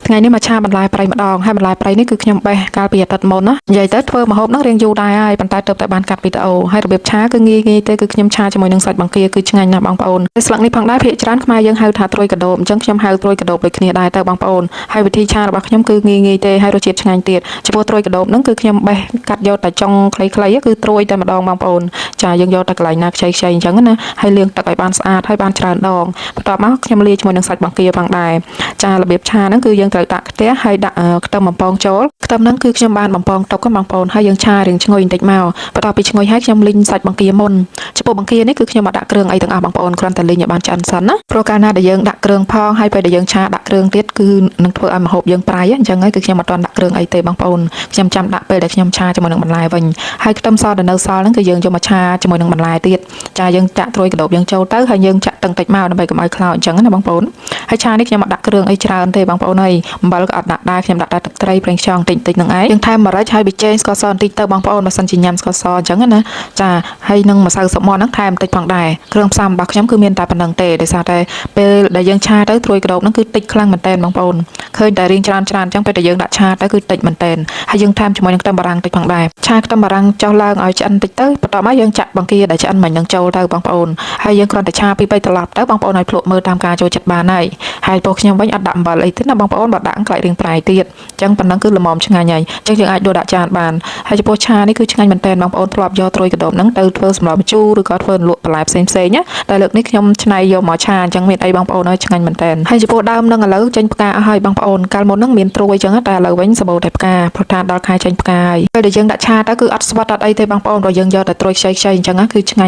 ថ្ងៃនេះមកឆាបន្លែប្រៃម្ដងហើយបន្លែប្រៃនេះគឺខ្ញុំបេះកាលពីអាទិត្យមុនណានិយាយទៅធ្វើម្ហូបហ្នឹងរៀងយូរដែរហើយប៉ុន្តែទើបតែបានកាត់វីដេអូហើយរបៀបឆាគឺងាយងាយទេគឺខ្ញុំឆាជាមួយនឹងសាច់បង្គាគឺឆ្ងាញ់ណាស់បងប្អូនហើយស្លឹកនេះផងដែរភាគច្រើនខ្មែរយើងហៅថាត្រួយកដូបអញ្ចឹងខ្ញុំហៅត្រួយកដូបដូចគ្នាដែរទៅបងប្អូនហើយវិធីឆារបស់ខ្ញុំគឺងាយងាយទេហើយរសជាតិឆ្ងាញ់ទៀតចំពោះត្រួយកដូបហ្នឹងគឺខ្ញុំបេះកាត់យកតែចុងខ្លីៗគឺត្រួយតែម្ដងបងប្អូនចាយើងយកតែកន្លែងណាខ្ចីខ្ចីអញ្ចឹងណាហើយលាងទឹកឲ្យបានស្អាតហើយបានច្រើនដងបន្ទាប់មកខ្ញុំលាយជាមួយនឹងសាច់បង្គាផងដែរចារបៀបឆាហ្នឹងគឺយើងត្រូវដាក់ខ្ទះហើយដាក់ខ្ទឹមបំពងចូលខ្ទឹមហ្នឹងគឺខ្ញុំបានបំពងទុកហ្នឹងបងប្អូនហើយយើងឆារៀងឈ្ងុយបន្តិចមកបន្ទាប់ពីឈ្ងុយហើយខ្ញុំលីងសាច់បង្គាមុនចំពោះបង្គានេះគឺខ្ញុំអត់ដាក់គ្រឿងអីទាំងអស់បងប្អូនគ្រាន់តែលីងឲ្យបានឆ្អិនសិនណាព្រោះកាលណាដែលយើងដាក់គ្រឿងផងហើយពេលដែលយើងឆាដាក់គ្រឿងទៀតគឺនឹងធ្វើឲ្យម្ហូបយើងប្រៃអញ្ចឹងហើយគឺខ្ញុំអត់ទាន់ដាក់គ្រឿងអីទេបងប្អូនខ្ញុំចាំដាក់ពេលដែលខ្ញុំឆាជាមួយនឹងបន្លែវិញហើយខ្ទឹមសដែលនៅសល់ហ្នឹងគឺយើងយកមកឆាជាមួយនឹងបន្លែទៀតចាយើងចាក់ត្រួយកដូបយើងចូលទៅហើយយើងចាក់ទឹកតិចមកដើម្បីកុំឲ្យខ្លោចអញ្ចឹងណាបងប្អូនហើយឆានេះខ្ញុំអត់ដាក់គ្រឿងអីច្រើនទេបងប្អូនហើយអំបិលក៏អត់ដាក់ដែរខ្ញុំដាក់តែទឹកត្រីប្រេងខ្យងតិចតិចហ្នឹងឯងយើងថែមម្រេចហើយប៊ីចេងស្ករសបន្តិចទៅបងប្អូនបើសិនជាញ៉ាំស្ករសអញ្ចឹងណាចាហើយនឹងម្សៅស៊ុបមាន់ហ្នឹងថែមបន្តិចផងដែរគ្រឿងផ្សំរបស់ខ្ញុំគឺមានតែប៉ុណ្្នឹងទេដោយសារតែពេលដែលយើងឆាទៅត្រួយកដូបហ្នឹងគឺតិចខ្លាំងមែនតើបងប្អូនឃើញតែរៀងច្រើនច្រើនអញ្ចឹងពេលដែលយើងដាក់ឆាទៅគឺតិចមែនតើហើយយើងថែមជាមួយនឹងខ្ទឹមបារាំងតិចផងដែរឆាខ្ទឹមបារាំងចុះឡើងឲ្យឆ្អិនតិចទៅបន្ទាប់មកយើងចាក់បង្គាដែលឆ្អិនមិញនឹងចូលទៅបងប្អូនហើយយើងគ្រាន់តែឆាពីរបីត្រឡប់ទៅបងប្អូនឲ្យភ្លក់មើលតាមការចូលចិត្តបានហើយហើយពួកខ្ញុំវិញអត់ដាក់អំបិលអីទេណាបងប្អូនបើដាក់ខ្លាចរៀងប្រៃទៀតអញ្ចឹងប៉ុណ្ណឹងគឺល្មមឆ្ងាញ់ហើយអញ្ចឹងយើងអាចដួសដាក់ចានបានហើយចំពោះឆានេះគឺឆ្ងាញ់មែនតើបងប្អូនធ្លាប់យកត្រួយកដូបហ្នឹងទៅធ្វើសម្លម្ជូរឬក៏ធ្វើលក់បន្លែផ្សេងផ្សេងណាតែលើកនេះខ្ញុំច្នៃយកមកឆាអញ្ចឹងមានអីបងប្អូនហើយឆ្ងាញ់មែនតើហើយចំពោះដើមនឹងឥឡូវចេញផ្កាអស់ហើយបងប្អូនកាលមុនហ្នឹងមានត្រួយអញ្ចឹងតែឥឡូវវិញសម្បូរតែផ្កាព្រោះថាដល់ខែចេញផ្កាហើយពេលដែលយើងដាក់ឆាទៅគឺអត់ស្វិតអត់អីទេបងប្អូនព្រោះយើងយកតែត្រួយខ្ចីខ្ចីអញ្ចឹងគឺឆ្ងាញ់។